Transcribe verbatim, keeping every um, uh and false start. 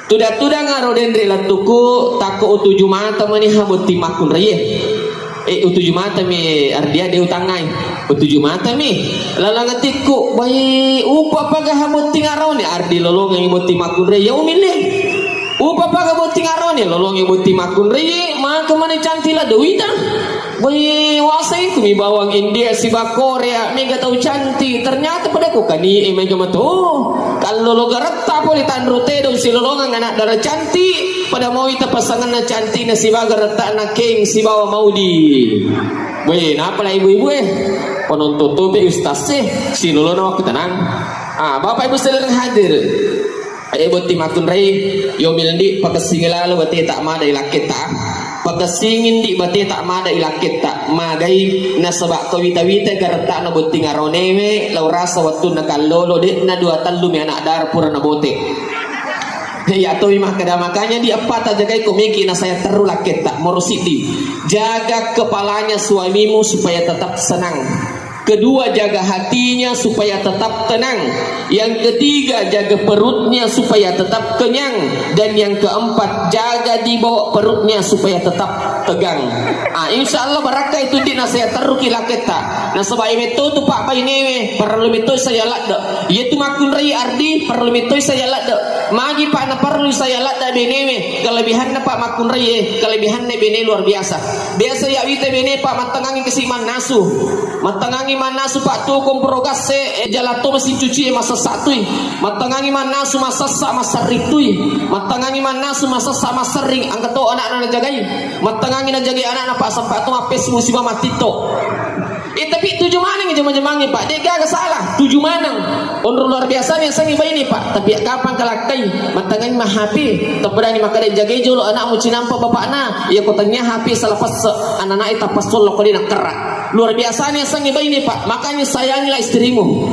Tudang-tudang aro denre lettuku, takko utuju mata mani ha botting makkunraie. Eh, utuju mata mi ardia de utangngai. Utuju mata mi. Lalang atikku, bai upa paga ha botting arone, ardi lolongengi botting makkunraie, ya umille. Upa paga botting arone, lolongengi botting makkunraie, maka mani cantik la dewita. Woi, wasai kumi bawang India siba Korea, mega tau cantik. Ternyata pada ko kani e mega mato. Kallolo garetta pole tanru tedong silolongang anak dara cantik. Pada mau ita pasanganna cantikna siba garetta na keng sibawa maudi. Woi, napa la ibu-ibu e? Penonton tope ustaz e, silolona waktu tenang. Ah, Bapak Ibu sekalian hadir. Eh, botting makkunrai, yo milndi pakessingi lalo bateta mada ilakketta. Pakessingi ndi bateta mada ilakketta. Magai nasaba kawita-wita garettana botting aronewe, lau rasa wattunna kallolo, de'na dua tellu mi anak dara pura nabote. Iya tomi makkeda, makanya di eppa tajagai ko meki na saya terru lakketta, moro siddi. Jaga kepalanya suamimu supaya tetap senang. Kedua, jaga hatinya supaya tetap tenang. Yang ketiga, jaga perutnya supaya tetap kenyang. Dan yang keempat, jaga di bawah perutnya supaya tetap tegang. Ah, insya Allah barakka itu di nasihat terruki laketta. Nasaba metto tu pak bainewe, perlu metto saya ladde. Iya tu makkunrai ardi, perlu metto saya ladde. Magi pak na perlu saya ladde benewe, kelebihanna pak makkunrai, kelebihanna bene luar biasa. Biasa ya wita bene pak mattengangi kesi mannasu. Mattengangi mannasu pak tu komporo gasse, eh, jalato mesin cuci e masessa tui. Mattengangi mannasu masessa masserring tui. Mattengangi mannasu masessa masserring, angka to anakna najagai. Mattengangi najagai anakna pak sampai to mappesmu siba mattitto. Eh, tapi tuju maneng jama-jamangi pak, de gaga salah, tuju maneng. Onro luar biasa ni sengi baini pak, tapi kapang kalakkai, mattengangi ma H P, tepedani makkeda jagai jolo anakmu cinampa bapakna, iya ko tania H P salah pesse, anana e tapassollo ko de nakkerra. Luar biasa ni sengi baini pak, makanya sayangilah istrimu.